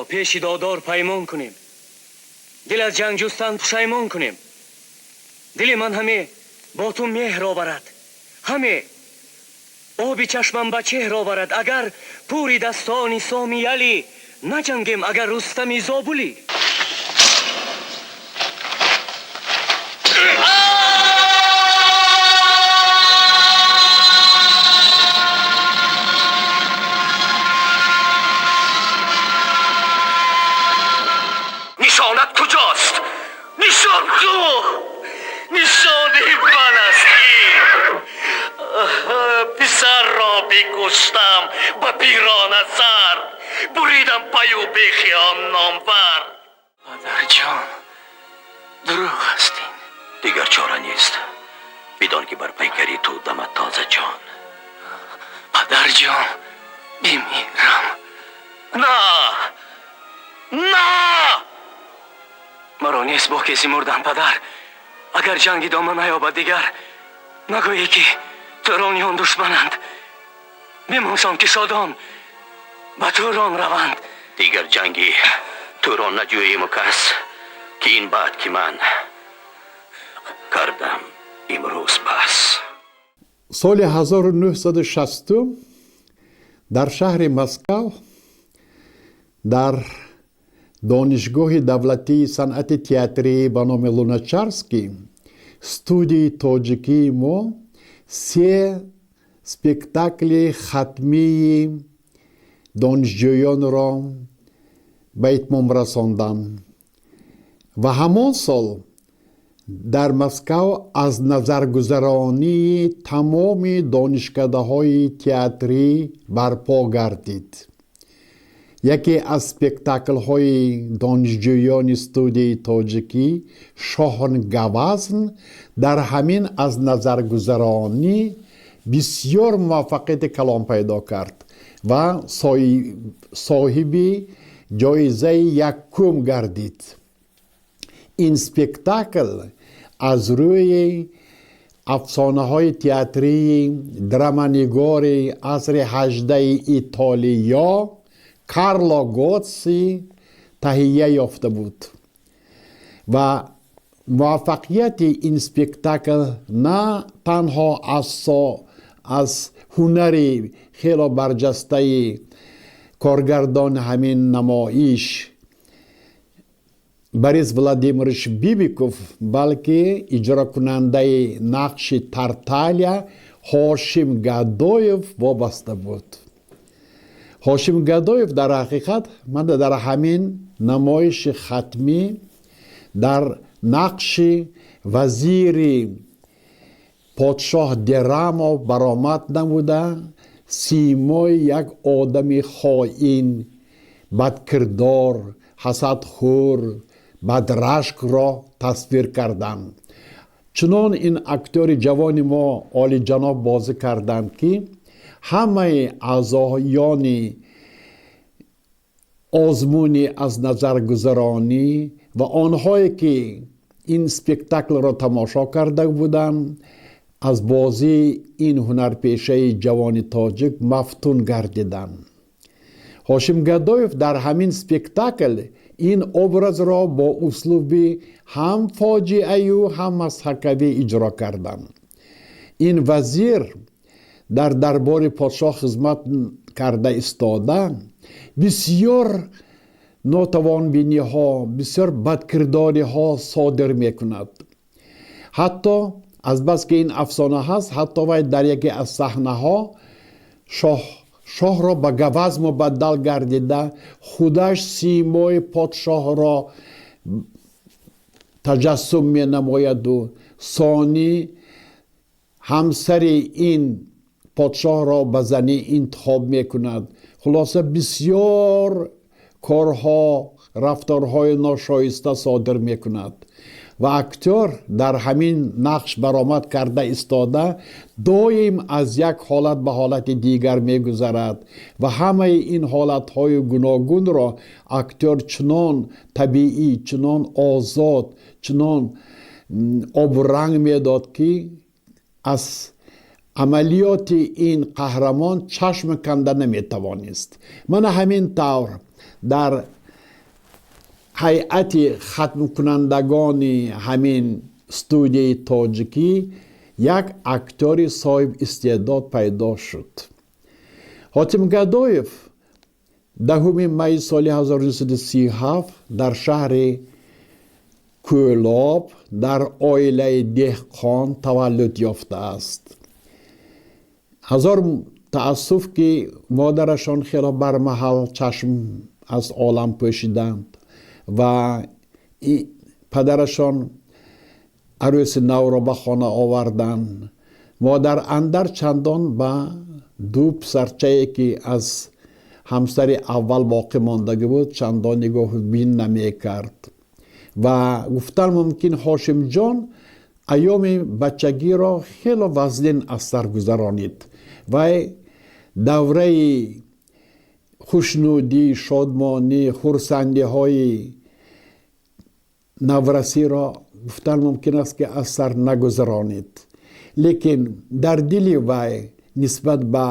Пеши додор паймон кунем, дил аз ҷанг ҷустан пушаймон кунем. Дили ман ҳаме бо ту меҳр оварад, ҳаме оби чашмам ба чеҳр оварад. Агар пури дастони соми ялӣ, наҷангем агар Рустами Зобулӣ. Нишонат куҷост? Нишон ку? Нишони ман аст ин. Писарро бикуштам ба пирона сар, буридам паю бехи он номвар. Падарҷон, дурӯғ аст ин. Дигар чора нест. Бидон ки бар пайкари ту дамад тоза ҷон. Падарҷон, бимирам. На, на! Маро нест бо касе мурдан, падар. Агар ҷанг идома наёбад дигар, нагӯӣ ки турониён душмананд. Бимоншон ки шодон ба Турон раванд. Дигар ҷанги Турон наҷӯему кас, ки ин баъд ки ман кардам имрӯз бас. Соли 1960 дар шаҳри Москав дар Донишгоҳи давлатии санъати театрӣ ба номи Луначарский студияи тоҷикии мо се спектакли хатмии донишҷӯёнро ба итмом расонданд ва ҳамон сол дар Москав аз назаргузаронии тамоми донишкадаҳои театрӣ барпо гардид. Яке аз спектаклҳои донишҷӯёни студияи тоҷикӣ, «Шоҳон Гавазн», дар ҳамин аз назаргузаронӣ бисёр муваффақияти калон пайдо кард ва соҳиби ҷоизаи якум гардид. Ин спектакл аз рӯи афсонаҳои театрии драманигори асри ҳаждаи Итолиё Карло Готси таҳия ёфта буд ва муваффақияти ин спектакл на танҳо аз ҳунари хело барҷастаи коргардони ҳамин намоиш Борис Владимирович Бибиков, балки иҷрокунандаи нақши Тарталия Ҳошим Гадоев вобаста буд. Ҳошим Гадоев дар ҳақиқат ман дар ҳамин намоиши хатмӣ дар нақши вазири подшоҳ Дерамо баромад намуда, симои як одами хоин, бадкирдор, ҳасадхӯр, бадрашкро тасвир карданд. Чунон ин актёри ҷавони мо олиҷаноб бозӣ карданд, ки ҳамаи аъзоёни озмуни аз назаргузаронӣ ва онҳое ки ин спектаклро тамошо карда буданд, аз бозии ин ҳунарпешаи ҷавони тоҷик мафтун гардиданд. Ҳошим Гадоев дар ҳамин спектакл ин образро бо услуби ҳам фоҷиаю ҳам мазҳакавӣ иҷро карданд. Ин вазир дар дарбори подшоҳ хизмат карда истода, бисёр нотавонбиниҳо, бисёр бадкирдориҳо содир мекунад. Ҳатто азбаски ин афсона ҳаст, ҳатто вай дар яке аз саҳнаҳо шоҳро ба гаваз мубаддал гардида, худаш симои подшоҳро таҷассум менамояду сонӣ ҳамсари ин подшоҳро ба занӣ интихоб мекунад. Хулоса, бисёр корҳо, рафторҳои ношоиста содир мекунад ва актёр дар ҳамин нақш баромад карда истода, доим аз як ҳолат ба ҳолати дигар мегузарад ва ҳамаи ин ҳолатҳои гуногунро актёр чунон табиӣ, чунон озод, чунон обранг медод, ки аз амалиёти ин қаҳрамон чашм канда наметавонист. Мана ҳамин тавр дар Ҳайати хатмкунандагони ҳамин студияи тоҷикӣ як актёри соҳиб истеъдод пайдо шуд. Ҳотим Гадоев 10 майи соли 1937 дар шаҳри Кӯлоб дар оилаи деҳқон таваллуд ёфтааст. Ҳазор таассуф, ки модарашон хело бармаҳал чашм аз олам пӯшиданд ва падарашон арӯси навро ба хона оварданд. Модар андар чандон ба ду писарчае, ки аз ҳамсари аввал боқӣ мондагӣ буд, чандон нигоҳу бин намекард. Ва гуфтан мумкин, Ҳошимҷон айёми бачагиро хело вазнин аз сар гузаронид. Вай давраи хушнудӣ, шодмонӣ, хурсандиҳои наврасиро, гуфтан мумкин аст, ки аз сар нагузаронид. Лекин дар дили вай нисбат ба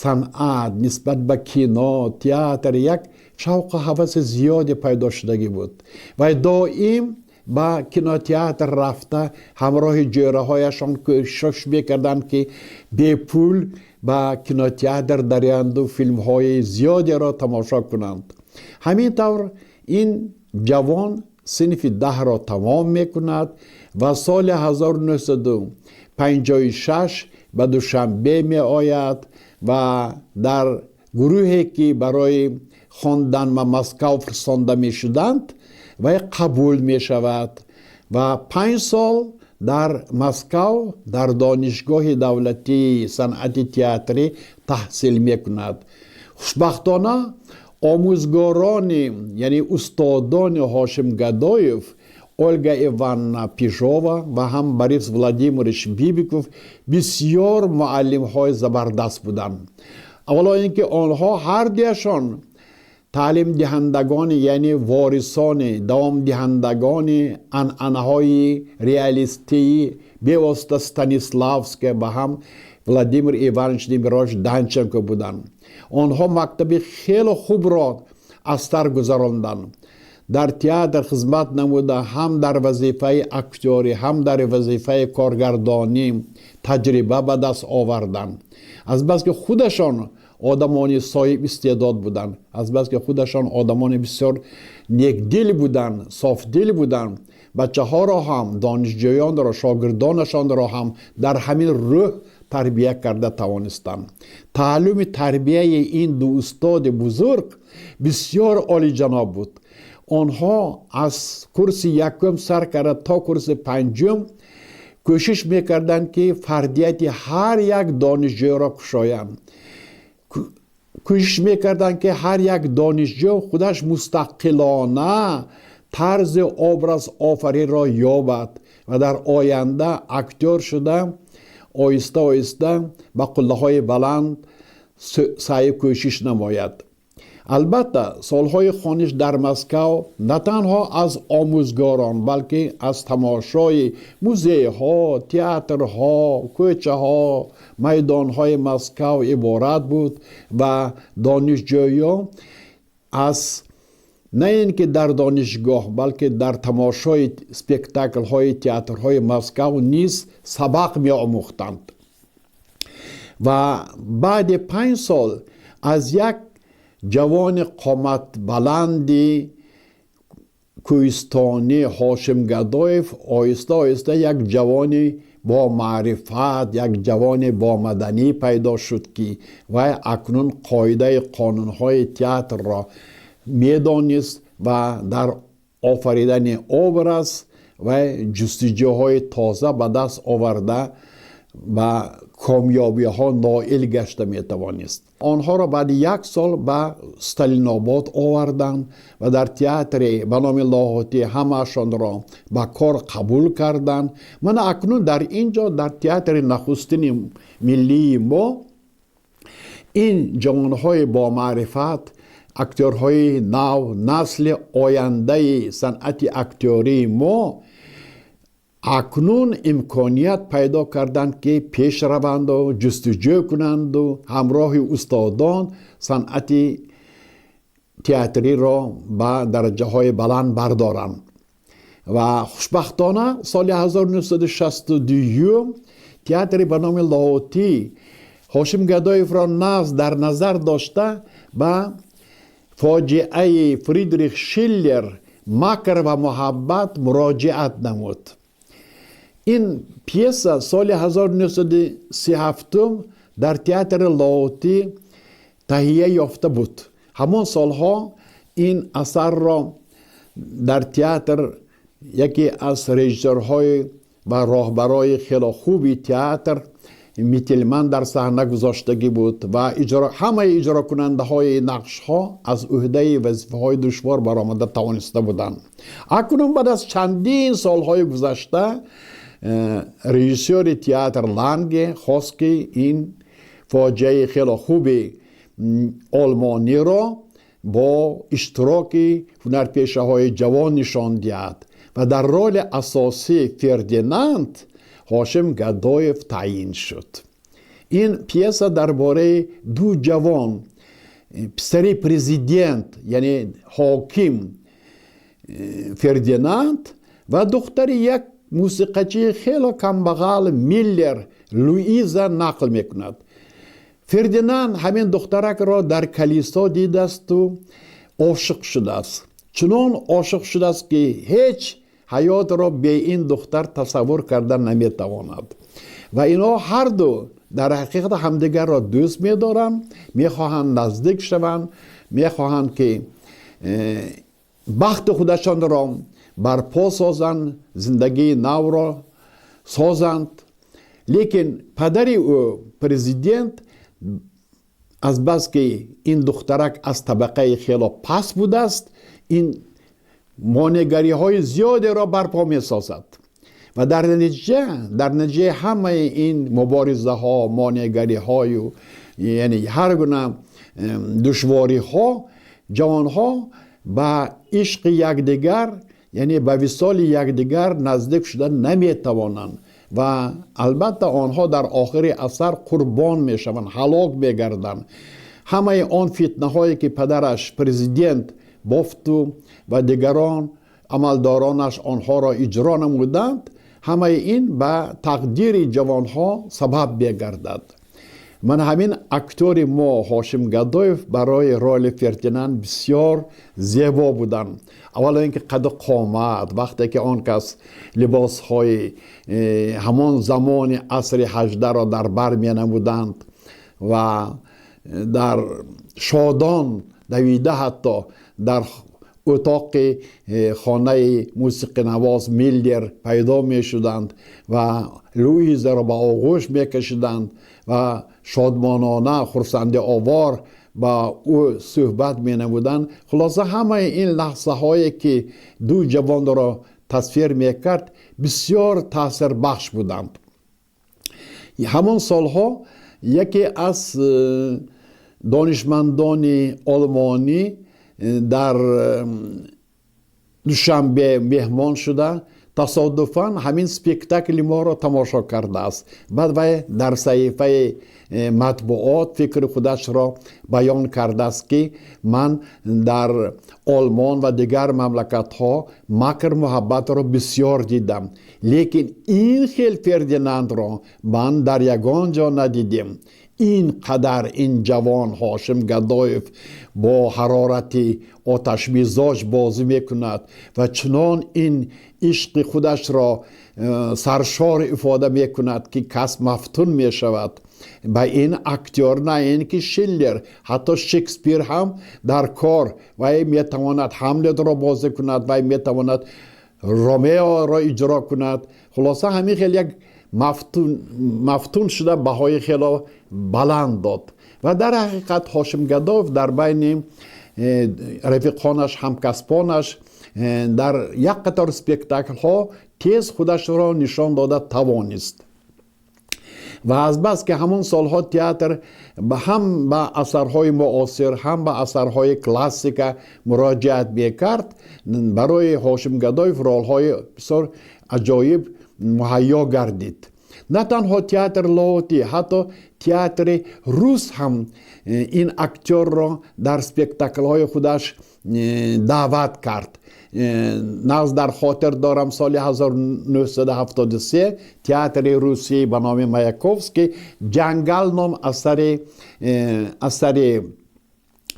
санъат, нисбат ба кино, театр як шавқу ҳаваси зиёде пайдо шудагӣ буд. Вай доим ба кинотеатр рафта, ҳамроҳи ҷӯраҳояшон кӯшиш мекарданд, ки бепул ба кинотеатр дароянду филмҳои зиёдеро тамошо кунанд. Ҳамин тавр ин ҷавон синфи 10-ро тамом мекунад ва соли 1956 ба Душанбе меояд ва дар гурӯҳе, ки барои хондан ба Москав фирсонда мешуданд, вай қабул мешавад ва 5 сол дар Москав дар Донишгоҳи давлатии санъати театрӣ таҳсил мекунад. Хушбахтона, омӯзгорони, яъне устодони Ҳошим Гадоев, Ольга Ивановна Пижова ва ҳам Борис Владимирович Бибиков, бисёр муаллимҳои забардаст буданд. Аввало ин ки онҳо ҳардуяшон таълимдиҳандагони, яъне ворисони, давомдиҳандагони анъанаҳои реалистии бевосита Станиславская ва ҳам Владимир Иванович Немирович Данченко буданд. Онҳо мактаби хеле хубро аз сар гузаронданд. Дар театр хизмат намуда, ҳам дар вазифаи актёрӣ, ҳам дар вазифаи коргардонӣ таҷриба ба даст оварданд. Азбаски худашон одамони соҳиб истеъдод буданд, азбаски худашон одамони бисёр некдил буданд, софдил буданд, бачаҳоро ҳам, донишҷӯёнро, шогирдонашонро ҳам дар ҳамин рӯҳ тарбия карда тавонистанд. Таълими тарбияи ин ду устоди бузург бисёр олиҷаноб буд. Онҳо аз курси якум сар карда то курси панҷум кӯшиш мекарданд, ки фардияти ҳар як донишҷӯро кушоянд. Кӯшиш мекарданд, ки ҳар як донишҷӯ худаш мустақилона тарзи образ офариро ёбад ва дар оянда актёр шуда, оҳиста оҳиста ба қуллаҳои баланд саъю кӯшиш намояд. Албатта, солҳои хониш дар Москав на танҳо аз омӯзгорон, балки аз тамошои музейҳо, театрҳо, кӯчаҳо, майдонҳои Москав иборат буд. Ва донишҷӯён аз на ин ки дар донишгоҳ, балки дар тамошои спектаклҳои театрҳои Москав низ сабақ меомӯхтанд. Ва баъди 5 сол аз як ҷавони қоматбаланди кӯҳистонӣ Ҳошим Гадоев оҳиста оҳиста як ҷавони бомаърифат, як ҷавони бомаданӣ пайдо шуд, ки вай акнун қоидаи қонунҳои театрро медонист ва дар офаридани образ вай ҷустуҷӯҳои тоза ба даст оварда, ба комёбиҳо ноил гашта метавонист. Онҳоро баъди як сол ба Сталинобод оварданд ва дар театре ба номи Лоҳутӣ ҳамаашонро ба кор қабул карданд. Мана акнун дар ин ҷо, дар театри нахустини миллии мо, ин ҷавонҳои бомаърифат, актёрҳои нав, насли ояндаи санъати актёрии мо акнун имконият пайдо карданд, ки пеш раванду ҷустуҷӯ кунанду ҳамроҳи устодон санъати Театриро ба дараҷаҳои баланд бардоранд. Ва хушбахтона соли 1962 театри ба номи Лоҳутӣ Ҳошим Гадоевро нағз дар назар дошта, ба фоҷиаи Фридрих Шиллер «Макр ва муҳаббат» муроҷиат намуд. Ин пьеса соли 1937 дар театри Лоҳутӣ таҳия ёфта буд. Ҳамон солҳо ин асарро дар театр яке аз режиссёрҳои ва роҳбарои хело хуби театр Мителман дар саҳна гузоштагӣ буд ва ҳамаи иҷрокунандаҳои нақшҳо аз ӯҳдаи вазифаҳои душвор баромада тавониста буданд. Акнун баъд аз чандин солҳои гузашта режиссёри театр Ланге хост, ки ин фоҷиаи хело хуби олмониро бо иштироки ҳунарпешаҳои ҷавон нишон диҳад ва дар роли асосӣ Фердинанд Ҳошим Гадоев таъйин шуд. Ин пьеса дар бораи ду ҷавон, писари президент, яъне ҳоким Фердинанд ва духтари як мусиқачии хело камбағал Миллер Луиза нақл мекунад. Фердинанд ҳамин духтаракро дар калисо дидасту ошиқ шудааст. Чунон ошиқ шудааст, ки ҳеҷ ҳаётро бе ин духтар тасаввур карда наметавонад. Ва инҳо ҳарду дар ҳақиқат ҳамдигарро дӯст медоранд, мехоҳанд наздик шаванд, мехоҳанд, ки бахти худашонро барпо созанд, зиндагии навро созанд. Лекин падари ӯ президент азбаски ин духтарак аз табақаи хело паст будааст, ин монеъгариҳои зиёдеро барпо месозад ва дар натиҷаи ҳамаи ин муборизаҳо, монеъгариҳою яъне ҳар гуна душвориҳо ҷавонҳо ба ишқи якдигар, яъне ба висоли якдигар наздик шуда наметавонанд ва албатта онҳо дар охири асар қурбон мешаванд, ҳалок мегарданд. Ҳамаи он фитнаҳое, ки падараш президент бофту ва дигарон амалдоронаш онҳоро иҷро намуданд, ҳамаи ин ба тақдири ҷавонҳо сабаб мегардад. Ман ҳамин актёри мо Ҳошим Гадоев барои роли Фердинанд бисёр зебо буданд. Аввало ин ки қаду қомат, вақте ки он кас либосҳои ҳамон замони асри ҳаждаро дар бар менамуданд ва дар шодон давида ҳатто дар утоқи хонаи мусиқинавоз Миллер пайдо мешуданд ва Луизаро ба оғӯш мекашиданд ва шодмонона, хурсандиовор ба ӯ суҳбат менамуданд. Хулоса, ҳамаи ин лаҳзаҳое, ки ду ҷавонро тасвир мекард, бисёр таъсирбахш буданд. Ҳамон солҳо яке аз донишмандони олмонӣ дар Душанбе меҳмон шуда, тасодуфан ҳамин спектакли моро тамошо кардааст. Баъд вай дар саҳифаи матбуот фикри худашро баён кардааст, ки ман дар Олмон ва дигар мамлакатҳо макр муҳаббатро бисёр дидам, лекин ин хел Фердинандро ман дар ягон ҷо надидем. Ин қадар ин ҷавон Ҳошим Гадоев бо ҳарорати оташмизоҷ бозӣ мекунад ва чунон ин ишқи худашро саршор ифода мекунад, ки кас мафтун мешавад ба ин актёр. На ин ки Шиллер, ҳатто Шекспир ҳам дар кор, вай метавонад Ҳамлетро бозӣ кунад, вай метавонад Ромеоро иҷро кунад. Хулоса, ҳамин хел як мафтун шуда, баҳои хело баланд дод. Ва дар ҳақиқат Ҳошим Гадоев дар байни рафиқонаш, ҳамкасбонаш дар як қатор спектаклҳо тез худашро нишон дода тавонист. Ва азбаски ҳамон солҳо театр ҳам ба асарҳои муосир, ҳам ба асарҳои классика муроҷиат мекард, барои Ҳошим Гадоев ролҳои бисёр аҷоиб муҳайё гардид. На танҳо театр Лоҳутӣ, ҳатто театри рус ҳам ин актёрро дар спектаклҳои худаш даъват кард. Нағз дар хотир дорам, соли 1973 театри русӣ ба номи Маяковский «Ҷангал» ном асари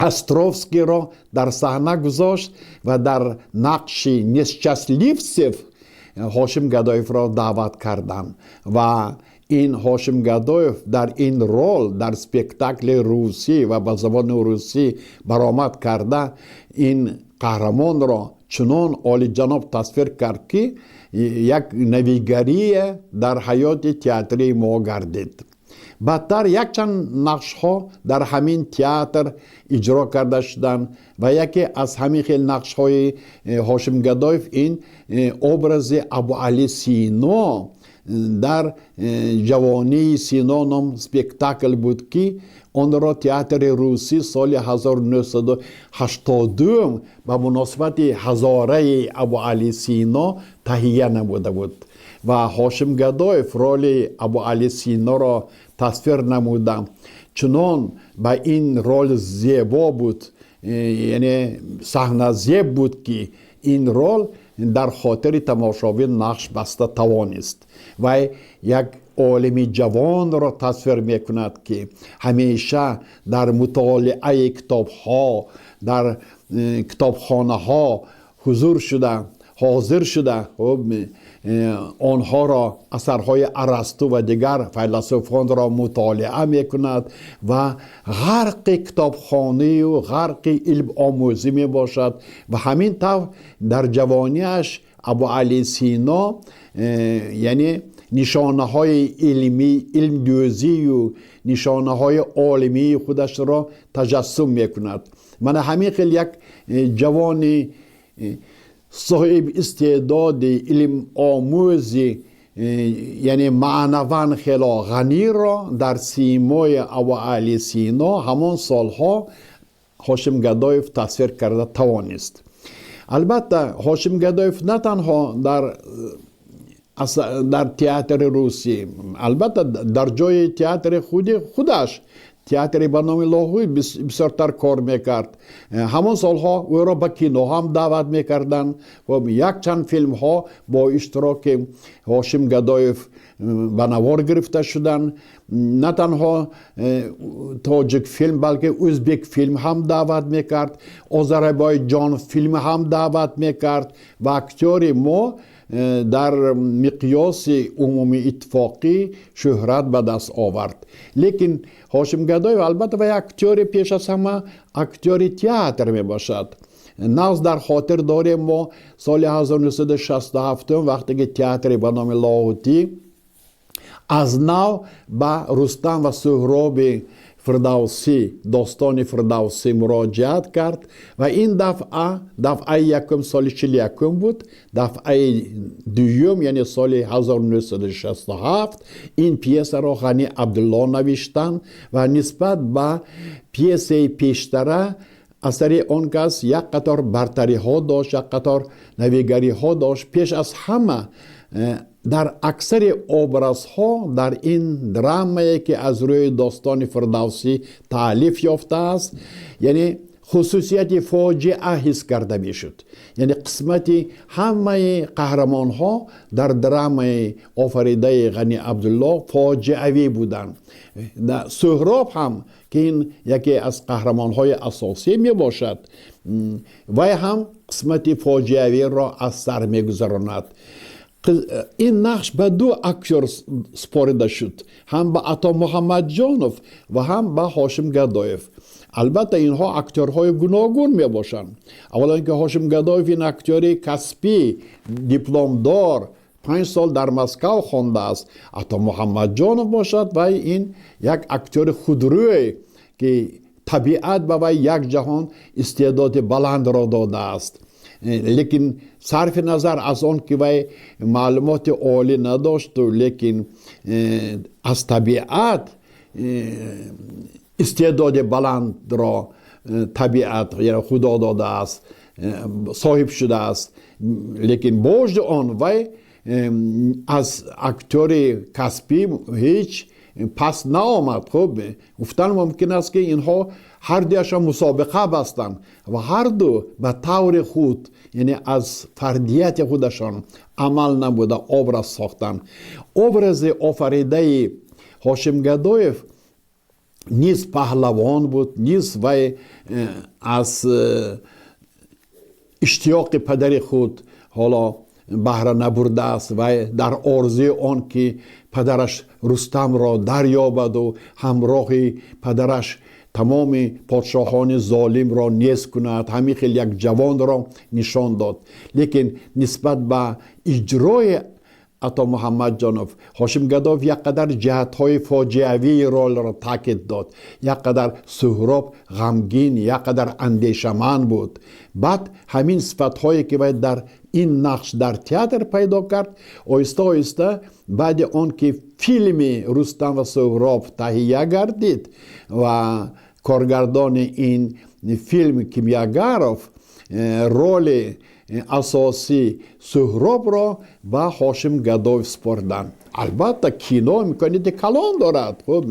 Островскийро дар саҳна гузошт ва дар нақши Несчастливцев Ҳошим Гадоевро даъват карданд. Ва ин Ҳошим Гадоев дар ин рол дар спектакли русӣ ва ба забони русӣ баромад карда, ин қаҳрамонро чунон олиҷаноб тасвир кард, ки як навигарие дар ҳаёти театрии мо гардид. Баъдтар якчанд нақшҳо дар ҳамин театр иҷро карда шуданд ва яке аз ҳамин хел нақшҳои Ҳошим Гадоев ин образи Абуалӣ Сино дар «Ҷавонии Сино» ном спектакл буд, ки онро театри русӣ соли 1980 ба муносибати ҳазораи Абуалӣ Сино таҳия намуда буд. Ва Ҳошим Гадоев роли Абуалӣ Синоро тасвир намуда, чунон ба ин рол зебо буд, яъне саҳназеб буд, ки ин рол дар хотири тамошобин нақш баста тавонист. Вай як олими ҷавонро тасвир мекунад, ки ҳамеша дар мутолиаи китобҳо, дар китобхонаҳо ҳузур шуда, ҳозир шуда, онҳоро, асарҳои Арасту ва дигар файласуфонро мутолиа мекунад ва ғарқи китобхонию ғарқи илмомӯзӣ мебошад. Ва ҳамин тавр дар ҷавониаш Абуалӣ Сино, яъне нишонаҳои илмӣ, илмдӯзию нишонаҳои олимии худашро таҷассум мекунад. Мана ҳамин хел як ҷавони соҳиб истеъдоди илмомӯзи, яъне маънаван хело ғаниро дар симои Абуалӣ Сино ҳамон солҳо Ҳошим Гадоев тасвир карда тавонист. Албатта, Ҳошим Гадоев на танҳо дар театри русӣ, албатта, дар ҷои театри худи худаш, театри ба номи Лоҳутӣ, бисёртар кор мекард. Ҳамон солҳо ӯро ба кино ҳам даъват мекарданд. Якчанд филмҳо бо иштироки Ҳошим Гадоев ба навор гирифта шуданд. На танҳо тоҷик филм, балки ӯзбек филм ҳам даъват мекард, озарбойҷон филм ҳам даъват мекард ва актёри мо дар миқёси умумии иттифоқӣ шӯҳрат ба даст овард. Лекин Ҳошим Гадоев, албатта, вай актёри, пеш аз ҳама актёри театр мебошад. Нағз дар хотир дорем мо соли 1967, вақте ки театре ба номи Лоҳутӣ аз нав ба Рустам ва Суҳроби Фирдавсӣ, достони Фирдавсӣ муроҷиат кард ва ин дафъа, дафъаи якум соли 41 буд, дафъаи дуюм, яъне соли 1967, ин пьесаро Ғани Абдулло навиштанд ва нисбат ба пьесаи пештара асари он кас як қатор бартариҳо дошт, як қатор навигариҳо дошт. Пеш аз ҳама, дар аксари образҳо дар ин драмае, ки аз рӯи достони Фирдавсӣ таълиф ёфтааст, яъне хусусияти фоҷиа ҳис карда мешуд. Яъне қисмати ҳамаи қаҳрамонҳо дар драмаи офаридаи Ғани Абдулло фоҷиавӣ буданд. Суҳроб ҳам, ки ин яке аз қаҳрамонҳои асосӣ мебошад, вай ҳам қисмати фоҷиавиро аз сар мегузаронад. Ин нақш ба ду актёр супорида шуд, ҳам ба Ато Муҳаммадҷонов ва ҳам ба Ҳошим Гадоев. Албатта, инҳо актёрҳои гуногун мебошанд. Аввалан, ки Ҳошим Гадоев ин актёри касбӣ, дипломдор, 5 сол дар Москав хондааст. Ато Муҳаммадҷонов бошад, вай ин як актёри худрӯй, ки табиат ба вай як ҷаҳон истеъдоди баландро додааст. Лекин сарфи назар аз он ки вай маълумоти олӣ надошту, лекин аз табиат истеъдоди баландро табиат, яъне Худо додааст, соҳиб шудааст. Лекин бо вуҷуди он вай Аз актёри касбӣ ҳеҷ пас наомад. Хуб, гуфтан мумкин аст, ки инҳо ҳардуяшон мусобиқа бастанд ва ҳарду ба таври худ, яъне аз фардияти худашон амал намуда, образ сохтанд. Образи офаридаи Ҳошим Гадоев низ паҳлавон буд, низ вай аз иштиёқи падари худ ҳоло баҳра набурдааст. Вай дар орзуи он ки падараш Рустамро дарёбаду ҳамроҳи падараш тамоми подшоҳони золимро нест кунад, ҳамин хел як ҷавонро нишон дод. Лекин нисбат ба иҷрои Ато Муҳаммадҷонов, Ҳошим Гадоев як қадар ҷиҳатҳои фоҷиавии ролро таъкид дод, як қадар Суҳроб ғамгин, як қадар андешаманд буд. Баъд ҳамин сифатҳое, ки вай дар ин нақш дар театр пайдо кард, оҳиста оҳиста баъди он ки филми «Рустам ва Суҳроб» таҳия гардид ва коргардони ин филм Кимёгаров роли асосӣ Суҳробро ба Ҳошим Гадоев супорданд. Албатта, кино имконияти калон дорад. Хуб,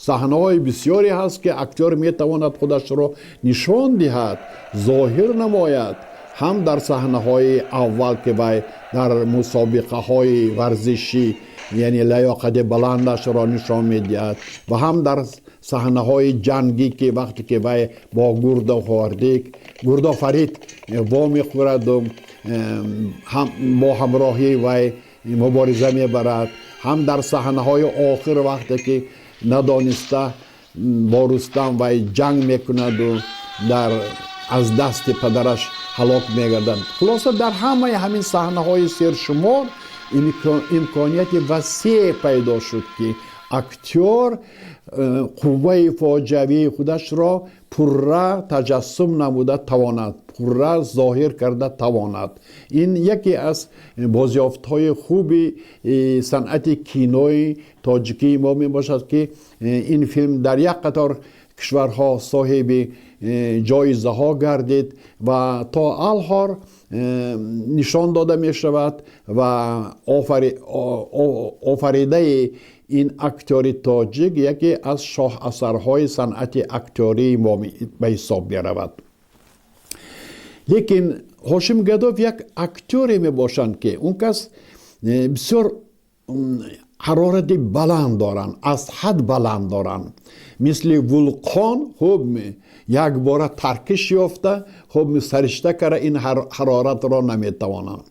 саҳнаҳои бисёре ҳаст, ки актёр метавонад худашро нишон диҳад, зоҳир намояд. Ҳам дар саҳнаҳои аввал, ки вай дар мусобиқаҳои варзишӣ, яъне лаёқати баландашро нишон медиҳад, ва ҳам дар саҳнаҳои ҷангӣ, ки вақте ки вай бо Гурдофарид вомехӯраду бо ҳамроҳии вай мубориза мебарад, ҳам дар саҳнаҳои охир, вақте ки надониста бо Рустам вай ҷанг мекунаду дар аз дасти падараш ҳалок мегардад. Хулоса, дар ҳамаи ҳамин саҳнаҳои сершумор имконияти васеъ пайдо шуд, ки актёр қувваи фоҷиавии худашро пурра таҷассум намуда тавонад, пурра зоҳир карда тавонад. Ин яке аз бозёфтҳои хуби санъати кинои тоҷикии мо мебошад, ки ин филм дар як қатор кишварҳо соҳиби ҷоизаҳо гардид ва то алҳол нишон дода мешавад. Ва офаридаи ин актёри тоҷик яке аз шоҳасарҳои санъати актёрии мо ба ҳисоб меравад. Лекин Ҳошим Гадоев як актёре мебошанд, ки он кас бисёр ҳарорати баланд доранд, аз ҳад баланд доранд, мисли вулқон. Хуб, якбора таркиш ёфта, хуб, саришта карда ин ҳароратро наметавонанд.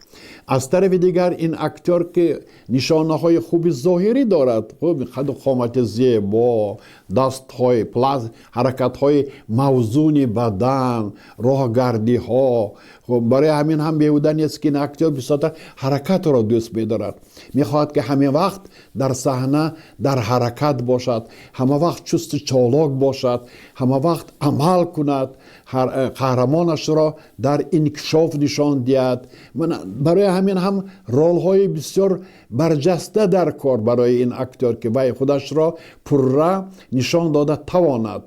Аз тарафи дигар, ин актёр, ки нишонаҳои хуби зоҳирӣ дорад, хуб, қаду қомати зебо, дастҳои плас, ҳаракатҳои мавзуни бадан, роҳгардиҳо. Хуб, барои ҳамин ҳам беҳуда нест, ки ин актёр бисёртар ҳаракатро дӯст медорад, мехоҳад, ки ҳама вақт дар саҳна дар ҳаракат бошад, ҳама вақт чусту чолок бошад, ҳама вақт амал кунад, қаҳрамонашро дар инкишоф нишон диҳад. Барои ҳамин ҳам ролҳои бисёр барҷаста дар кор барои ин актёр, ки вай худашро пурра нишон дода тавонад.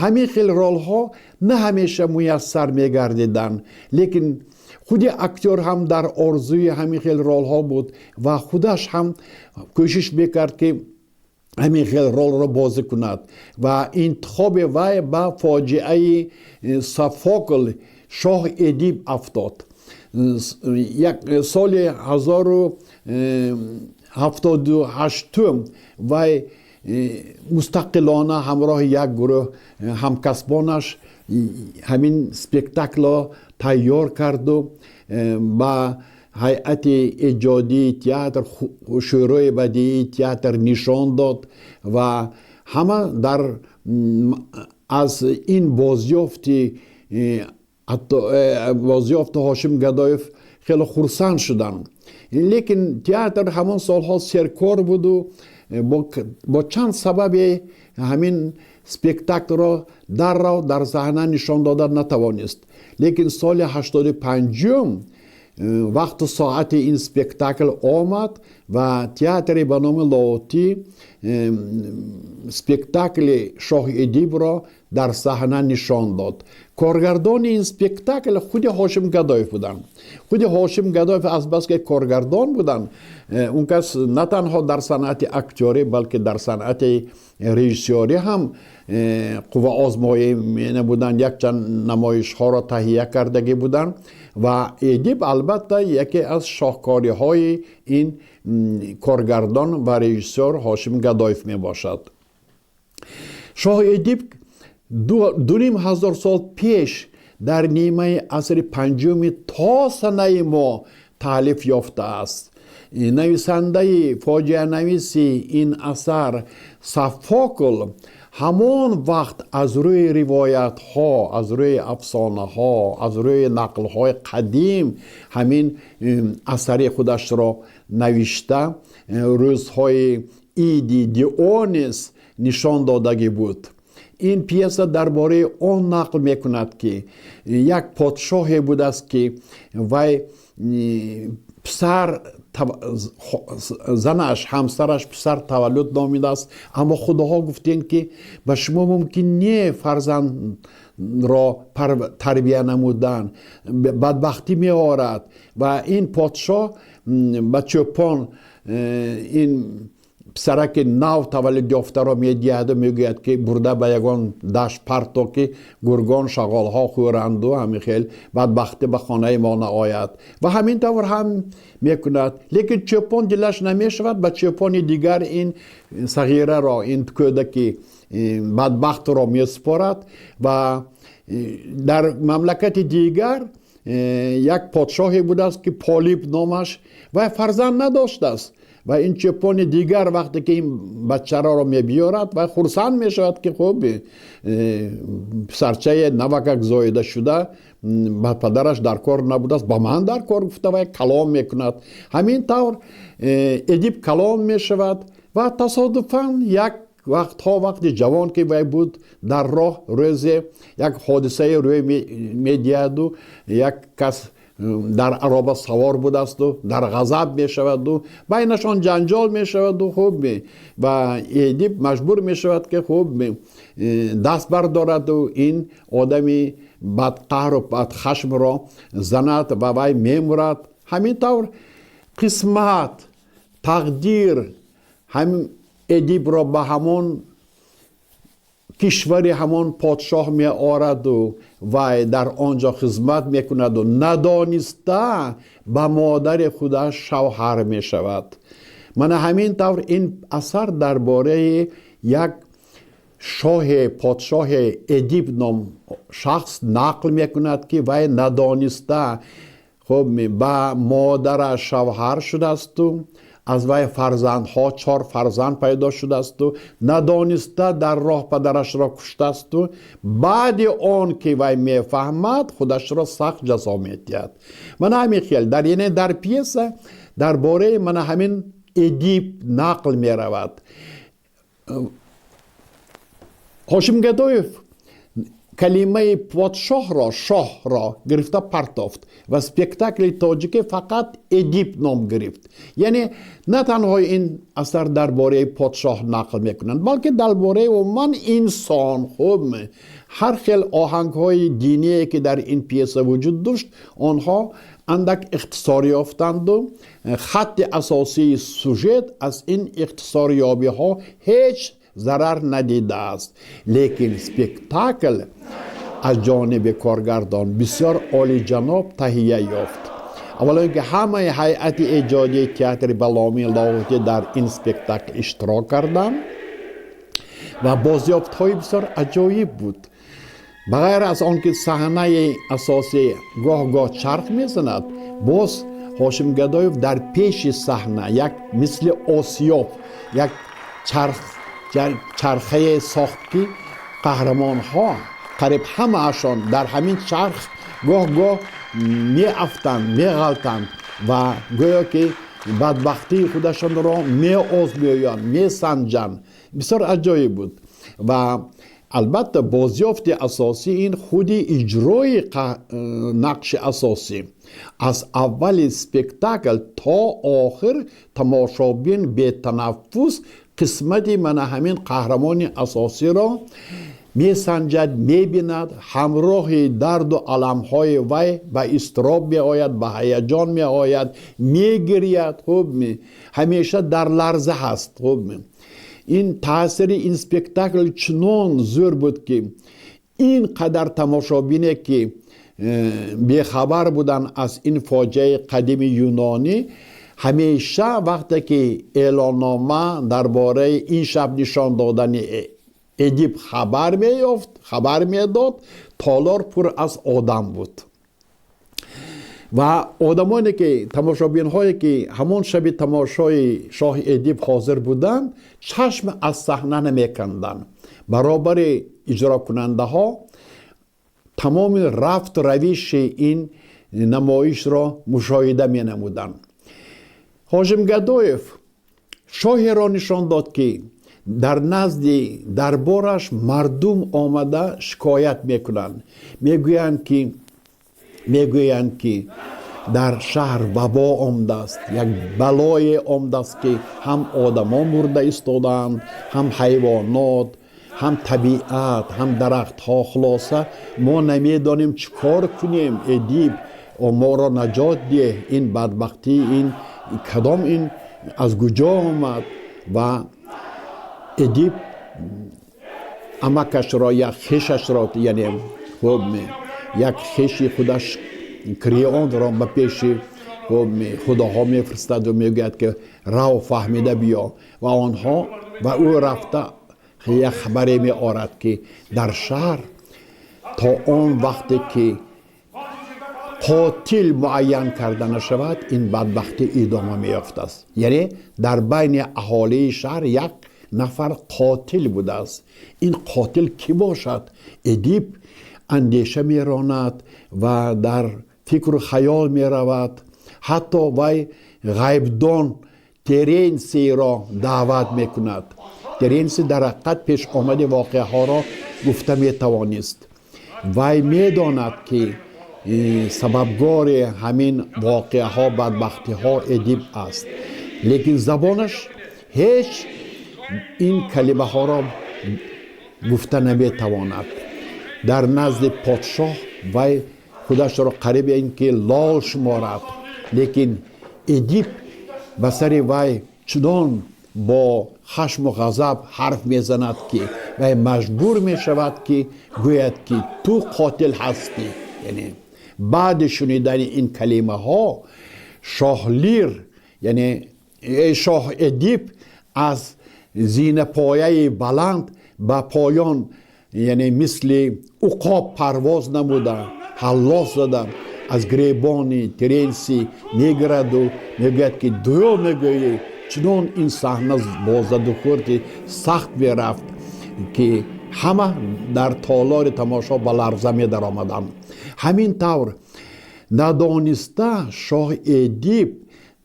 Ҳамин хел ролҳо на ҳамеша муяссар мегардиданд, лекин худи актёр ҳам дар орзуи ҳамин хел ролҳо буд ва худаш ҳам кӯшиш мекард, ки ҳамин хел ролро бозӣ кунад. Ва интихоби вай ба фоҷиаи Софокл «Шоҳ Эдип» афтод. Як соли 1078-ум вай мустақилона ҳамроҳи як гурӯҳ ҳамкасбонаш ҳамин спектаклро тайёр карду ба ҳайати эҷодии театр, Шӯрои бадиии театр нишон дод ва ҳама дар аз ин бозёфти Ҳошим Гадоев хеле хурсанд шуданд. Лекин театр ҳамон солҳо серкор буду бо чанд сабабе ҳамин спектаклро даррав дар саҳна нишон дода натавонист. Лекин соли 85-ум вақту соати ин спектакл омад ва театре ба номи Лоҳутӣ. Спектакли Шоҳ Эдибро дар саҳна нишон дод. Коргардони ин спектакл худи Ҳошим Гадоев буданд. Худи Ҳошим Гадоев азбаски коргардон буданд, он кас на танҳо дар санъати актёрӣ, балки дар санъати режиссёрӣ ҳам қувваозмоӣ менамуданд, якчанд намоишҳоро таҳия кардагӣ буданд ва Эдиб албатта яке аз шоҳкориҳои ин коргардон ва режиссёр Ҳошим Гадоев мебошад. Шоҳ Эдиб 2500 сол пеш, дар нимаи асри панҷуми то санаи мо таълиф ёфтааст. Нависандаи фоҷианависи ин асар Софокл ҳамон вақт аз рӯи ривоятҳо, аз рӯи афсонаҳо, аз рӯи нақлҳои қадим ҳамин асари худашро навишта, рӯзҳои иди Дионис нишон додагӣ буд. Ин пьеса дар бораи он нақл мекунад, ки як подшоҳе будааст, ки вай писар, занаш, ҳамсараш писар таваллуд номидааст, аммо худоҳо гуфтем, ки ба шумо мумкин не фарзандро тарбия намудан, бадбахтӣ меорад. Ва ин подшоҳ ба чӯпон ин писараки нав таваллуд ёфтаро медиҳаду мегӯяд, ки бурда ба ягон дашт парто, ки гургон, шағолҳо хӯранду ҳамин хел бадбахтӣ ба хонаи мо наояд. Ва ҳамин тавр ҳам мекунад, лекин чӯпон дилаш намешавад, ба чӯпони дигар ин сағираро, ин кӯдаки бадбахтро месупорад. Ва дар мамлакати дигар як подшоҳе будааст, ки Полип номаш, ва фарзанд надоштааст. Ва ин чӯпони дигар вақте ки ин бачароро мебиёрад ва хурсанд мешавад, ки хуб, писарчаи навакак зоида шуда ба падараш дар кор набудааст, ба ман дар кор гуфта, вай калон мекунад. Ҳамин тавр Эдиб калон мешавад ва тасодуфан як вақтҳо, вақти ҷавон ки вай буд, дар роҳ рӯзе як ҳодисае рӯй медиҳаду як кас дар ароба савор будасту дар ғазаб мешаваду байнашон ҷанҷол мешаваду хуб, ва Эдиб маҷбур мешавад, ки хуб, даст бардораду ин одами бадқаҳру бадхашмро занад ва вай мемурад. Ҳамин тавр қисмат, тақдир ҳам Эдибро ба ҳамон кишвари ҳамон подшоҳ меораду вай дар он ҷо хизмат мекунаду надониста ба модари худаш шавҳар мешавад. Мана ҳамин тавр ин асар дар бораи як шоҳе, подшоҳе Эдиб ном шахс нақл мекунад, ки вай надониста хуб ба модараш шавҳар шудаасту аз вай фарзандҳо, чор фарзанд пайдо шудаасту надониста дар роҳ падарашро куштаасту баъди он ки вай мефаҳмад, худашро сахт ҷазо медиҳад. Мана ҳамин хел дар, яъне дар пьеса дар бораи мана ҳамин Эдиб нақл меравад. Ҳошим Гадоев калимаи подшоҳро, шоҳро гирифта партофт ва спектакли тоҷикӣ фақат Эдиб ном гирифт. Яъне на танҳо ин асар дар бораи подшоҳ нақл мекунанд, балки дар бораи умуман инсон. Хуб, ҳар хел оҳангҳои диние, ки дар ин пьеса вуҷуд дошт, онҳо андак ихтисор ёфтанду хатти асосии сюжет аз ин ихтисорёбиҳо ҳеҷ зарар надидааст. Лекин спектакл аз ҷониби коргардон бисёр олиҷаноб таҳия ёфт. Аввало ин ки ҳамаи ҳайати эҷодии театри Баломи Лоҳутӣ дар ин спектакл иштирок карданд ва бозёфтҳои бисёр аҷоиб буд. Ба ғайр аз он ки саҳнаи асосӣ гоҳ-гоҳ чарх мезанад, боз Ҳошим Гадоев дар пеши саҳна як мисли осиёб як чарх, чархае сохт, ки қаҳрамонҳо қариб ҳамаашон дар ҳамин чарх гоҳ-гоҳ меафтанд, меғалтанд ва гӯё ки бадбахтии худашонро меозмоянд, месанҷанд. Бисёр аҷоиб буд. Ва албатта бозёфти асосӣ ин худи иҷрои нақши асосӣ. Аз аввали спектакл то охир тамошобин бетанаффус Қисмати мана ҳамин қаҳрамони асосиро месанҷад, мебинад, ҳамроҳи дарду аламҳои вай ба изтироб меояд, ба ҳаяҷон меояд, мегирияд. Хуб, ҳамеша дар ларза ҳаст. Хуб, ин таъсири ин спектакл чунон зӯр буд, ки ин қадар тамошобине, ки бехабар буданд аз ин фоҷиаи қадими юнонӣ, ҳамеша вақте ки эълоннома дар бораи ин шаб нишон додани Эдип хабар меёфт, хабар медод, толор пур аз одам буд. Ва одамоне ки, тамошобинҳое ки ҳамон шаби тамошои шоҳи Эдип ҳозир буданд, чашм аз саҳна намеканданд, баробари иҷрокунандаҳо тамоми рафту равиши ин намоишро мушоҳида менамуданд. Ҳошим Гадоев шоҳеро нишон дод, ки дар назди дарбораш мардум омада шикоят мекунанд, мегӯянд, ки дар шаҳр вабо омадааст, як балое омадааст, ки ҳам одамо мурда истодаанд, ҳам ҳайвонот, ҳам табиат, ҳам дарахтҳо. Хулоса, мо намедонем чӣ кор кунем. Эдип, моро наҷот деҳ, ин бадбахтӣ, ин кадом, ин аз куҷо омад? Ва Эдип амакашро, як хешашро, яъне хуб, як хеши худаш Креонро ба пеши худоҳо мефиристаду мегӯяд, ки рав, фаҳмида биё. Ва онҳо ва ӯ рафта як хабаре меорад, ки дар шаҳр то он вақте ки қотил муайян карда нашавад, ин бадбахтӣ идома меёфтааст. Яъне дар байни аҳолии шаҳр як нафар қотил будааст. Ин қотил кӣ бошад? Эдип андеша меронад ва дар фикру хаёл меравад. Ҳатто вай ғайбдон Теренсиро даъват мекунад. Теренси дар ҳақиқат пешомади воқеаҳоро гуфта метавонист. Вай медонад, ки сабабгори ҳамин воқеаҳо, бадбахтиҳо Эдип аст, лекин забонаш ҳеҷ ин калимаҳоро гуфта наметавонад. Дар назди подшоҳ вай худашро қариб ин ки лол шуморад, лекин Эдип ба сари вай чунон бо хашму ғазаб ҳарф мезанад, ки вай маҷбур мешавад, ки гӯяд, ки ту қотил ҳастӣ. Яъне баъди шунидани ин калимаҳо шоҳ Лир, яъне шоҳ Эдип, аз зинапояи баланд ба поён, яъне мисли уқоб парвоз намуда, ҳаллос зада, аз гиребони Теренси мегираду мегӯяд, ки дурӯғ мегӯӣ. Чунон ин саҳна бо задухӯрди сахт мерафт, ки ҳама дар толори тамошо ба ларза медаромаданд. Ҳамин тавр надониста шоҳ Эдип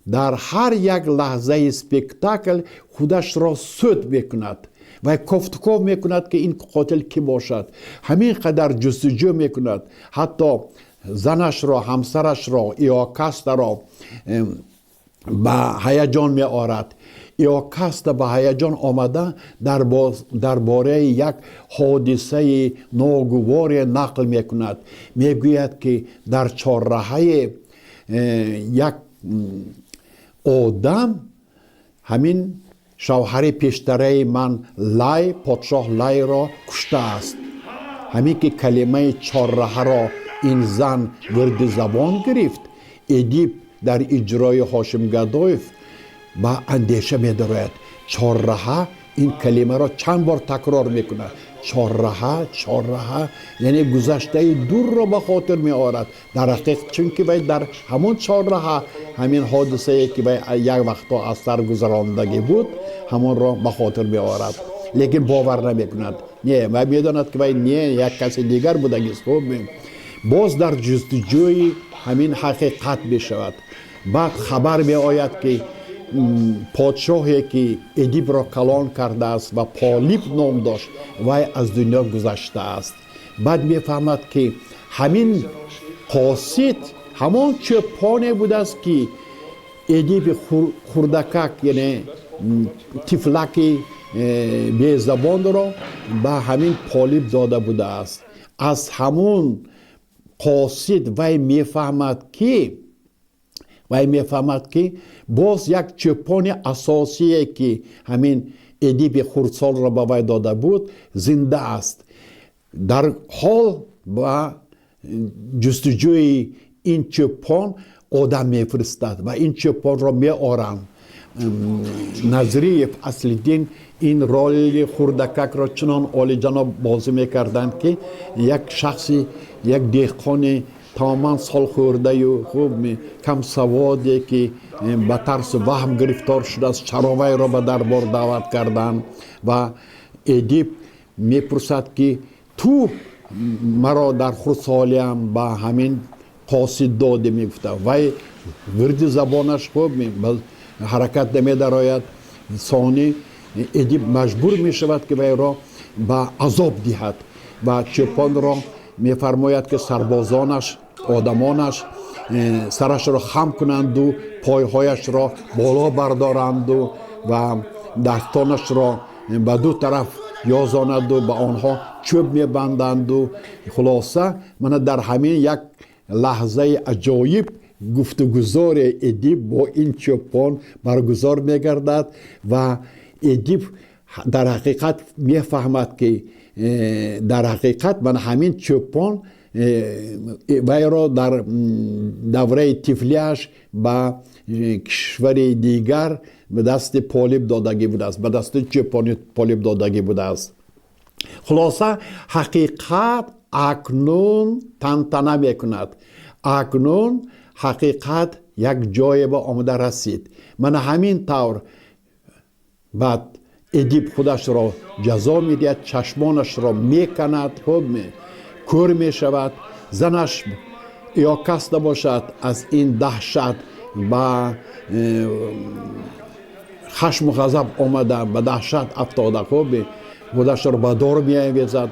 дар ҳар як лаҳзаи спектакл худашро суд мекунад ва кофтуков мекунад, ки ин қотил кӣ бошад. Ҳамин қадар ҷустуҷӯ мекунад, ҳатто занашро, ҳамсарашро Иокастаро ба ҳаяҷон меорад. Иокаста ба ҳаяҷон омада дар бораи як ҳодисаи ногуворе нақл мекунад. Мегӯяд, ки дар чорраҳае як одам ҳамин шавҳари пештараи ман Лай, подшоҳ Лайро куштааст. Ҳамин ки калимаи чорраҳаро ин зан вирди забон гирифт, Эдип дар иҷрои Ҳошим Гадоев ба андеша медарояд. Чорраҳа, ин калимаро чанд бор такрор мекунад: чорраҳа, чорраҳа, яъне гузаштаи дурро ба хотир меорад. Дар ҳақиқат, чунки вай дар ҳамон чорраҳа ҳамин ҳодисае, ки вай як вақтҳо аз сар гузарондагӣ буд, ҳамонро ба хотир меорад, лекин бовар намекунад. Не, вай медонад, ки вай не, як каси дигар будагист. Хуб, боз дар ҷустуҷӯи ҳамин ҳақиқат мешавад. Баъд хабар меояд, ки подшоҳе, ки Эдипро калон кардааст ва Полип ном дошт, вай аз дунё гузаштааст. Баъд мефаҳмад, ки ҳамин қосид ҳамон чӯпоне будааст, ки Эдипи хурдакак, яъне Тифлаки безабонро ба ҳамин Полиб дода будааст. Аз ҳамун қосид вай мефаҳмад, ки боз як чӯпони асосие, ки ҳамин Эдиби хурдсолро ба вай дода буд, зинда аст. Дар ҳол ба ҷустуҷӯи ин чӯпон одам мефиристад ва ин чӯпонро меоранд. Назриев Аслиддин ин роли хурдакакро чунон олиҷаноб бозӣ мекарданд, ки як шахси, як деҳқони тамоман солхӯрдаю хуб камсаводе, ки ба тарсу ваҳм гирифтор шудааст, чаро вайро ба дарбор даъват карданд. Ва Эдиб мепурсад, ки ту маро дар хурдсолиам ба ҳамин қосид додӣ, мегуфта. Вай вирди забонаш хуб ҳаракат намедарояд. Сонӣ Эдиб маҷбур мешавад, ки вайро ба азоб диҳад, ва чӯпонро мефармояд, ки сарбозонаш, одамонаш сарашро хам кунанду пойҳояшро боло бардоранду ва дастонашро ба ду тараф ёзонаду ба онҳо чӯб мебанданду. Хулоса, мана дар ҳамин як лаҳзаи аҷоиб гуфтугузори Эдиб бо ин чӯпон баргузор мегардад ва Эдиб дар ҳақиқат мефаҳмад, ки дар ҳақиқат мана ҳамин чӯпон вайро дар давраи тифлиаш ба кишвари дигар ба дасти Полиб додагӣ будааст, ба дасти чӯпони Полиб додагӣ будааст. Хулоса, ҳақиқат акнун тантана мекунад. Акнун ҳақиқат як ҷое ба омада расид. Мана ҳамин тавр баъд Эдиб худашро ҷазо медиҳад, чашмонашро меканад, хуб кӯр мешавад. Занаш Иокаста бошад, аз ин даҳшат ба хашму ғазаб омада, ба даҳшат афтода, хуб худашро ба дор меавезад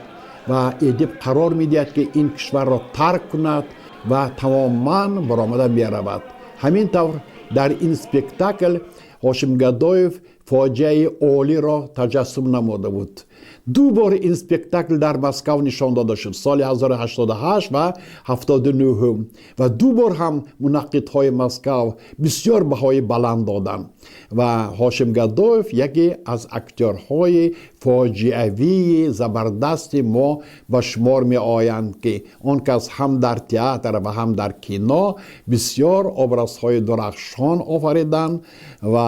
ва Эдиб қарор медиҳад, ки ин кишварро тарк кунад ва тамоман баромада меравад. Ҳамин тавр дар ин спектакл Ҳошим Гадоев фоҷиаи олиро таҷассум намуда буд. Ду бор ин спектакл дар Москав нишон дода шуд, соли 1088 ва 79, ва ду бор ҳам мунаққидҳои Москав бисёр баҳои баланд доданд ва Ҳошим Гадоев яке аз актёрҳои фоҷиавии забардасти мо ба шумор меоянд, ки он кас ҳам дар театр ва ҳам дар кино бисёр образҳои дурахшон офариданд. Ва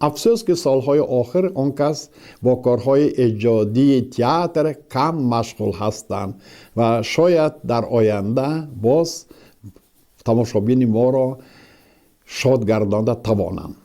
афсӯс, ки солҳои охир он кас бо корҳои эҷодии театр кам машғул ҳастанд ва шояд дар оянда боз тамошобини моро шод гардонда тавонанд.